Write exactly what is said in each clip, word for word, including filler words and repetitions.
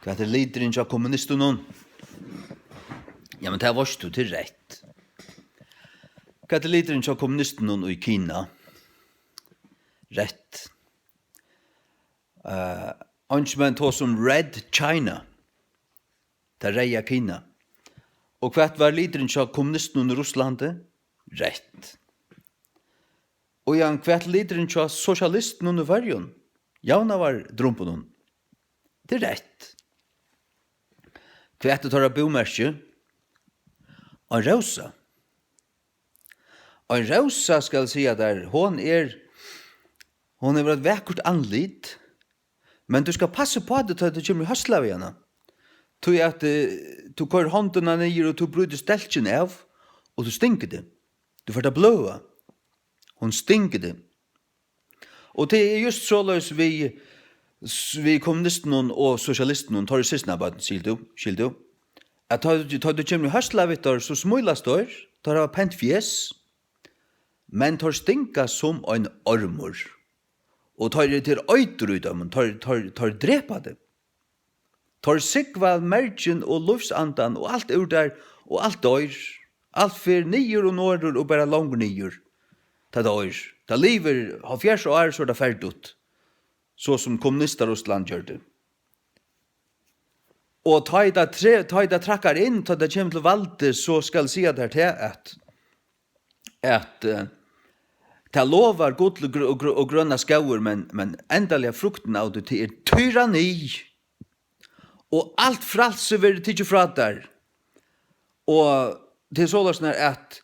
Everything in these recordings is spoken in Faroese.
Hvat er liturin hjá kommunistunum? Ja, men tað veitst tú, tað er rætt. Hvat er liturin hjá kommunistunum í Kina? Rætt. Uh, Eingin menn tosa um Red China. Tað reyða Kina. Og hvat var liturin hjá kommunistunum í Russlandi? Rætt. Og Jan, hvat er liturin hjá sosialistunum í Føroyum? Javnaðardrumbunum. Tað er rætt. Hvat er teirra búmerki? Ein rósa. Ein rósa, skal eg siga tær, hon er, hon hevur eitt vakurt andlit, men tú skal passa upp á teg, tá tú kemur í høsla við hana. Tí at, eh, tú koyrir hondina niður og tú brýtur stelkin av, og tú stingur teg. Tú fært at bløða. Hon stingur teg. Og tað er júst soleiðis við, við kommunistunum og sosialistunum, teir eru systkinabørn, skilur tú, skilur tú, at tá, tá tú kemur í høsla við teir, so smílast teir, teir hava pent fjes, men teir stinga sum ein ormur. Og teir eru til eitur í teimum, teir, teir, teir drepa teg. Teir súgva mergin og lívsandan og alt úr tær, og alt doyr. Alt fer niður og norður og bara longur niður. Tað doyr. Tað livir hálvfjerðs ár, so er tað ferdigt. So sum kommunistar Russland gjørdi. Og tá ið tað tre-, tá ið tað traðkar inn, tá tað kemur til valdið, so skal eg siga tær tað, at, at, eh, tað lovar gull og gr-, og gr-, og grønar skógir, men, men endaliga fruktin av tí, tað er tyranni. Og alt frælsi verður tikið frá tær. Og tað er soleiðis, at,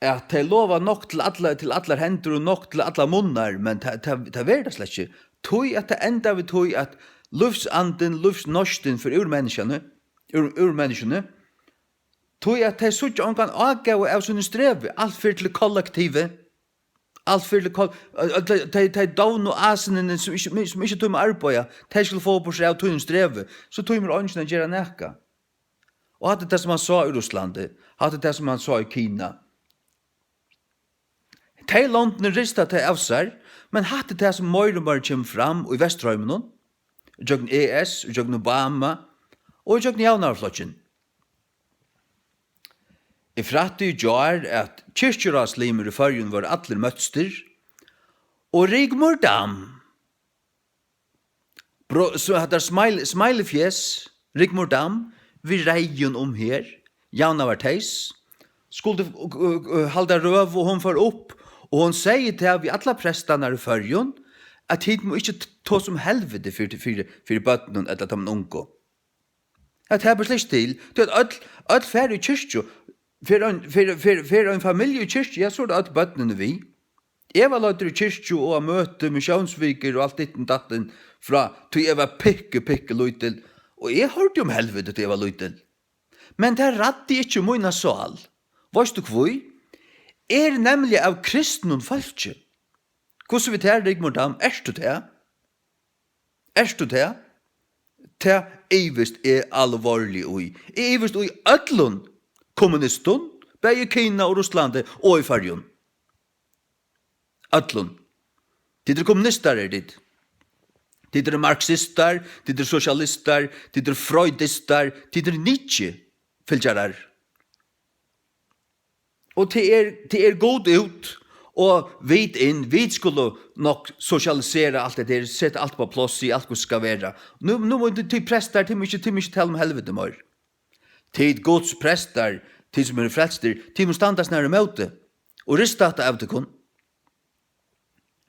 at tey lova nokk til allar, til allar hendur og nokk til allar munnar, men tað, tað, tað verður tað slett ikki. Tí at tað endar við tí, at lívsandin, lívsneistin fer úr menniskjuni, úr, úr menniskjuni, tí at tey síggja ongan ágóða av sínum strevi, alt fer til kollektivið. Alt fer til koll-, ø, ø, tey, tey, tey dovnu asinini, sum ikki, sum ikki tíma at arbeiða, tey skulu fáa burtur av tínum strevi, so tímir eingin at gera nakað. Og hatta er tað, sum hann sá í Russlandi. Hatta er tað, sum hann sá í Kina. Tey londini rista tað av sær, men hatta er tað, sum meira og meira kemur fram í Vesturheiminum, ígjøgnum E S, ígjøgnum Obama og ígjøgnum Javnaðarflokkin. Eg frætti í gjár, at kirkjuráðslimir í Føroyum vóru allir møttir, og Rigmor Dam, bro-, so hatta smile-, smileyfjes, Rigmor Dam, við reiðum um her, javnaðarteys, skuldi, ø, ø, ø, halda røðu, og hon fór upp, og hon segði tað við allar prestarnar í Føroyum, at tit mugu ikki t-, tosa um helviti fyri, fyri, fyri børnum ella teimum ungu. At tað ber slett til. Tí at øll, øll fara í kirkju. Fer ein, fer, fer, fer ein familja í kirkju, ja, so eru øll børnini við. Eg var leiddur í kirkju og á møti, missiónsvikur og alt ditten datten frá, tí eg var pikki, pikki lítil. Og eg hoyrdi um helviti, tí eg var lítil. Men tað ræddi ikki mína sál. Veitst tú hví? Eg eri nemliga av kristnum fólki. Hvussu við tær, Rigmor Dam? Ert tú tað? Ert tú tað? Tað ivist eg alvorliga í. Eg ivist í øllum kommunistum, bæði í Kina og Russlandi og í Føroyum. Øllum. Tit eru kommunistar, eru tit. Tit eru marxistar, tit eru sosialistar, tit eru freudistar, tit eru Nietzsche-fylgjarar. Og tað er, tað er Gud út og vit inn, vit skulu nokk sosialisera alt hetta her, seta alt upp á pláss, siga alt hvussu skal vera. Nú, nú mugu tit, tit prestar, tit mugu ikki, tit mugu ikki tala um helviti meir. Tit Guds prestar, tit sum eru frelstir, tit mugu standa snarari ímóti og rista hatta av tykkum.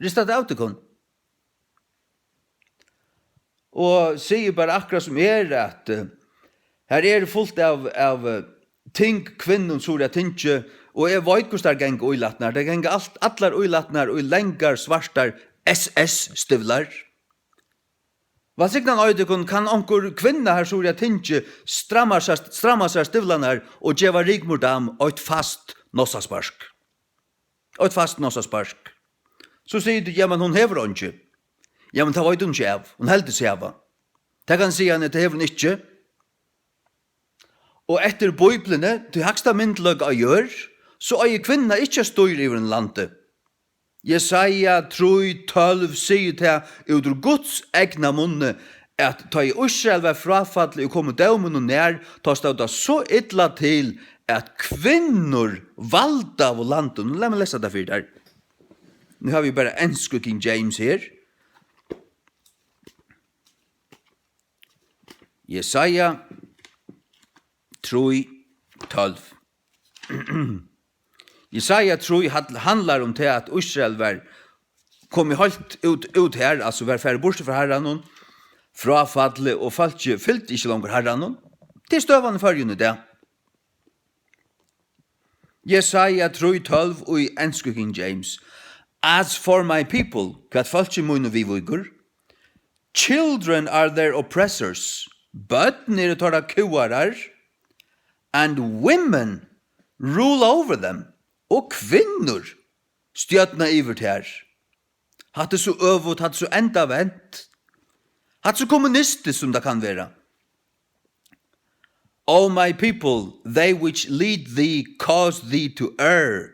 Rista hatta av tykkum. Og sigi bara akkurát sum er, at, eh, her er fult av, av, eh, tingkvinnum suðuri á tingi, og eg veit, hvussu tær ganga ílatnar. Tær ganga alt, allar ílatnar í langar, svartar S S-stivlar. Vælsignaðu tykkum, kann onkur kvinna her suðuri á tingi stramma sær, stramma sær stivlarnar og geva Rigmor Dam eitt fast nossaspark? Eitt fast nossaspark. So sigur tú, "Ja, men hon hevur eingi." Ja, men tað veit hon ikki av. Hon heldur seg hava. Tað kann eg siga henni, tað hevur hon ikki. Og eftir Bíbliuni, tí hægsta myndugleika á jørð, so eigur kvinna ikki at stýra yvir einum landi. Jesaja trý tólv sigur tað út úr Guds egna munni, at tá ið Ísrael var fráfallið og kom dóminum nær, tá stóð tað so illa til, at kvinnur valdaðu landið. Nú lat meg lesa tað fyri tær. Nú havi eg bara ensku King James her. Jesaja trý tólv. Jesaja trý hall-, handlar um tað, at Ísrael var komið heilt út, út her, altso var farið burtur frá Harranum, fráfallið, og fólkið fylgdi ikki longur Harranum. Tað er støðan í Føroyum í dag. Jesaja trý tólv í ensku King James. "As for my people," hvat fólki míni viðvíkur, "children are their oppressors," børn eru teirra kúgarar, "and women rule over them," og kvinnur stjórna yvir tær. Hatta er so øvugt, hatta er so endavent. Hatta er so kommunistiskt, sum tað kann vera. "O my people, they which lead thee cause thee to err,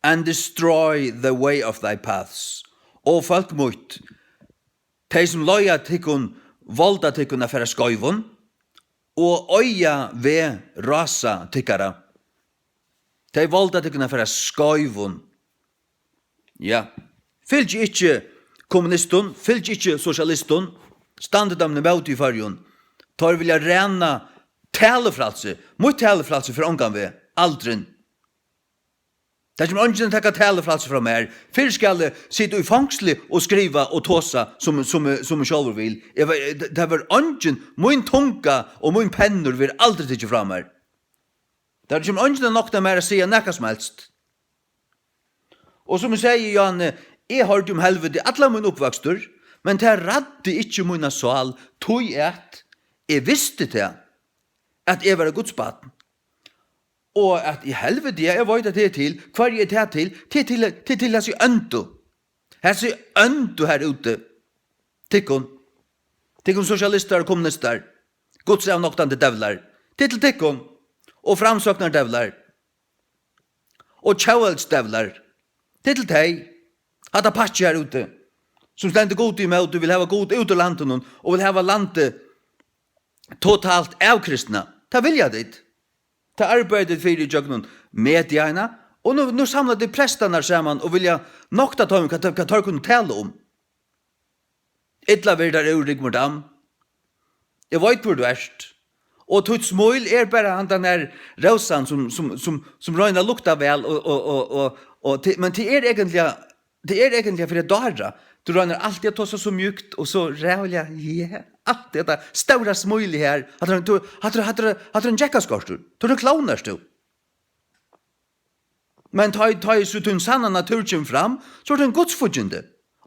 and destroy the way of thy paths." Og fólk mítt, tey sum leiða tykkum, valda tykkum at fara skeivum, og oyða veg rása tykkara. Tey valda tykkum at fara skeivum. Ja. Fylgið ikki kommunistum, fylgið ikki sosialistum, standið teimum ímóti í Føroyum. Teir vilja ræna talufrælsi. Mítt talufrælsi fer ongan veg. Aldrin. Tað kemur eingin at taka talufrælsi frá mær. Fyrr skal eg sita í fongsli og skriva og tosa sum, sum, sum eg sjálvur vil. Eg var, tað verður eingin, mín tunga og mín pennur verður aldri tikið frá mær. Tað kemur eingin at nokta mær at siga nakað sum helst. Og sum eg segði, Johanne, eg hoyrdi um helviti allan mín uppvøkstur, men tað ræddi ikki mína sál, tí at eg visti tað, at eg var eitt Guds barn. Og at í helviti, ja, eg veit, at tað er til. Hvørji er tað til? Tað er til, tað er til hasi óndu. Hasi óndu har úti. Tykkum. Tykkum sosialistar og kommunistar. Guds avnoktandi djevlar. Tað er til tykkum. Og framsóknardjevlar. Og tjóðveldsdjevlar. Tað er til tey. Hatta pakki har úti, sum stendur Gudi ímóti, vil hava Gud út úr landinum og vil hava landið totalt avkristna. Tað vilja tit. Tað arbeiða tit fyri ígjøgnum mediaina, og nú, nú samla tit prestarnar saman og vilja nokta teimum, hvat, hvat teir kunnu tala um. Illa verður tær úr, Rigmor Dam. Eg veit, hvør tú ert. Og títt smíl er bara handan har rósan, sum, sum, sum, sum roynir at lukta væl, og, og, og, og, og til, men tað er eigentliga, tað er eigentliga fyri at dára. Tú roynir altíð at tosa so mjúkt og so ræðuliga, ja, alt hetta stóra smílið har. Hatta er ein, tú, hatta er, hatta er, hatta er ein gekkaskortur. Tú ert ein klovn, ert tú. Men tá, tá so tín sanna natúr kemur fram, so ert tú ein gudsfíggindi.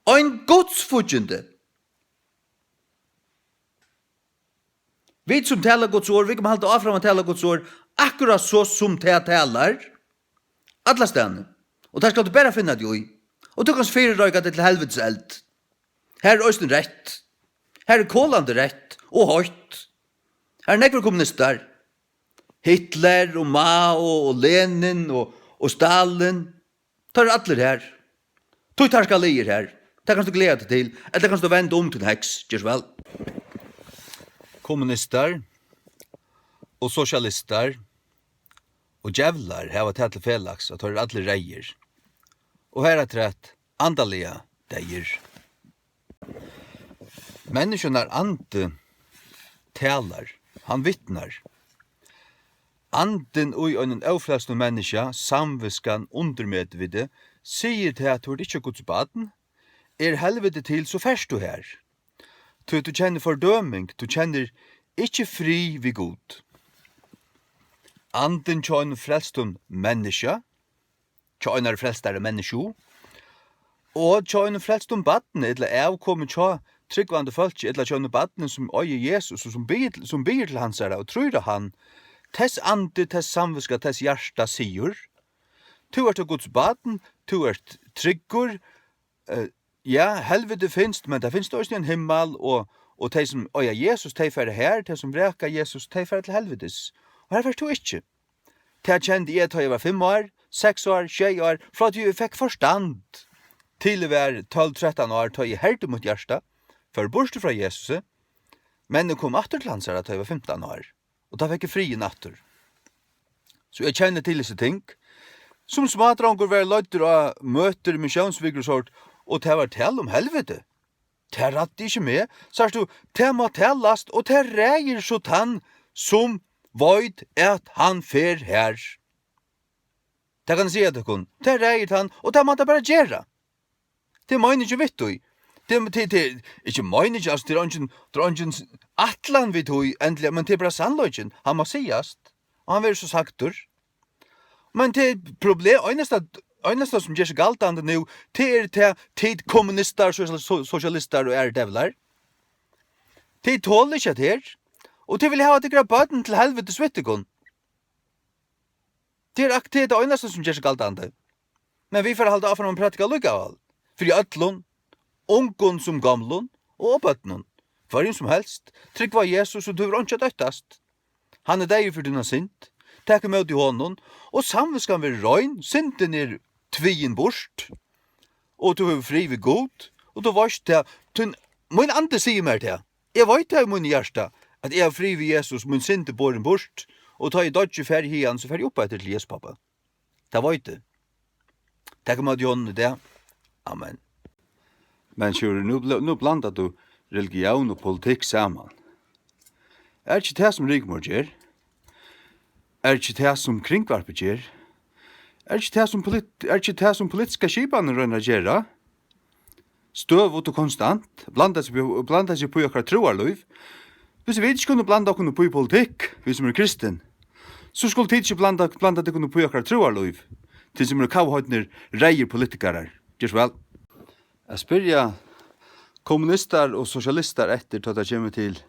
Ein gudsfíggindi. Vit sum tala Guds orð, vit kunnu halda áfram at tala Guds orð, akkurát so sum tað talar, allastaðni. Og tað skalt tú bara finna teg í. Og tú kanst fyrireika teg til helvitis eld. Har er eisini reytt. Har er kolandi reytt og heitt. Har eru nógvir kommunistar. Hitler og Mao og Lenin og, og Stalin. Teir eru allir har. Tí teir skal liggja har. Tað kanst tú gleða teg til. Ella kanst tú venda um til heks. Ger so væl. Kommunistar og sosialistar og djevlar hava tað til felags, at teir eru allir reyðir. Og harafturat andaliga deyðir. Menniskjunnar andi talar, hann vitnar. Andin í einum ófrelstum menniskja, samvitskan, undirmetvitið, sigur tað, at tú ert ikki Guds barn. Er helviti til, so fert tú har. Tí tú kennir fordøming, tú kennir ikki frið við Gud. Andin hjá einum frelstum menniskja, hjá einari frelstari menniskju, og hjá einum frelstum barni, ella avkomi hjá trúgvandi fólki, ella hjá einum barni, sum eigur Jesus, og sum biður, sum biður til hansara og trýr á hann, tess andi, tess samvitska, tess hjarta sigur: Tú ert Guds barn, tú ert tryggur, eh, ja, helviti finst, men tað finst eisini ein himmal, og, og tey sum eiga Jesus, tey fara har, tey sum vraka Jesus, tey fara til helvitis. Og har fert tú ikki. Tað kendi eg, tá eg var fimm ár, seks ár, sjey ár, frá tí eg fekk forstand. Til eg var tólv, trettan ár, tá eg herdi mítt hjarta, fór burtur frá Jesusi, Men eg kom aftur til hansara, tá eg var fimtan ár, og tá fekk eg friðin aftur. So eg kenni til hesi ting. Sum smádrongur var eg leiddur á møtir, missiónsvikur og sort, og tað var tal um helviti. Tað ræddi ikki meg, sært tú, tað má talast, og tað ræðir so tann, sum veit, at hann fer har. Tað kann eg siga tykkum, tað ræðir tann, og tað má tað bara gera. Tað er meiningin við tí. Tað, tað, tað er ikki meiningin, altso, tað er eingin, tað er eingin ætlan við tí, endiliga, men tað er bara sannleikin. Hann má sigast, og hann verður so sagdur. Men tað er problem, einasta, einasta sum ger seg galdandi nú, tað er tað, tit kommunistar, sosial-, so-, sosialistar og aðrir djevlar. Tit tola ikki hetta her, og tit vilja hava tykkara børn til helvitis við tykkum. Tað er ak-, tað er tað einasta sum ger seg galdandi. Men vit fara at halda áfram at prædika allíkavæl. Fyri øllum, ungum sum gomlum og børnum. Hvørjum sum helst. Trúgva á Jesus, og tú hevur einki at óttast. Hann er deyður fyri tína synd. Tak ímóti honum, og samvitskan verður rein, syndin er tvigin burt, og tú hevur frið við Gud, og tú veitst tað, tín, mín andi sigur mær tað. Eg veit tað í mínum hjarta, at eg havi frið við Jesus, mín synd er borin burt, og tá eg doyggi, fari eg hiðani, so fari eg upp eftir til Jesus, Pápa. Tað veit eg. Tak ímóti honum í dag. Amen. Men Sjúrður, nú bl-, nú blandar tú religión og politikk saman. Er ikki tað, sum Rigmor ger? Er ikki tað, sum Kringvarpið ger? Er ikki tað, sum polit-, er ikki tað, sum politiska skipanin roynir at gera? Støðugt og konstant, blanda seg upp í, blanda seg upp í okkara trúarlív. Hvis vit ikki kunnu blanda okkum upp í politikk, vit sum eru kristin, so skulu tit ikki blanda, blanda tykkum upp í okkara trúarlív, tit sum eru kavheidnir, reyðir politikarar. Ger so væl. At spyrja kommunistar og sosialistar eftir, tá tað kemur til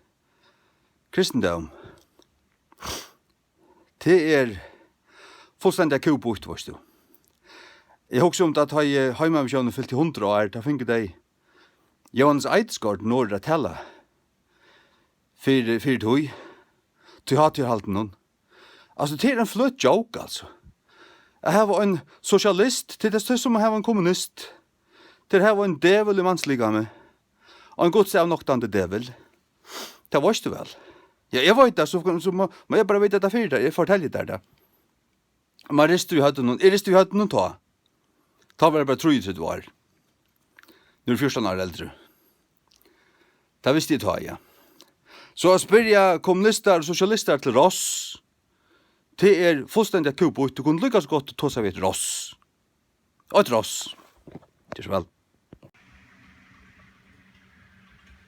kristindóm, tað er fullstendiga kúbýtt, veitst tú. Eg hugsi um tað, tá ið Heimamissiónin fylti hundrað ár, tá fingu tey Jóhannes Eidesgaard norður at tala fyri, fyri tí, tí hátíðarhaldinum. Altso, tað er ein fløt joke, altso. At hava ein sosialist, tað er tað sum at hava ein kommunist. Tað er at hava ein djevul í manslikami. Ein gudsavnoktandi djevul. Tað veitst tú væl. Ja, eg veit tað, so, so má, má eg bara vita tað fyri tær. Eg fortelji tær tað. Man ristir í høvdinum. Eg risti í høvdinum tá. Tá var eg bara trýogtretivu ár. Nú eri eg fjúrtan ár eldri. Tað visti eg tá, ja. So at spyrja kommunistar og sosialistar til ráss, tað er fullstendiga kúbýtt. Tú kundi líka so gott tosa við eitt ráss. Eitt ráss. Ger so væl.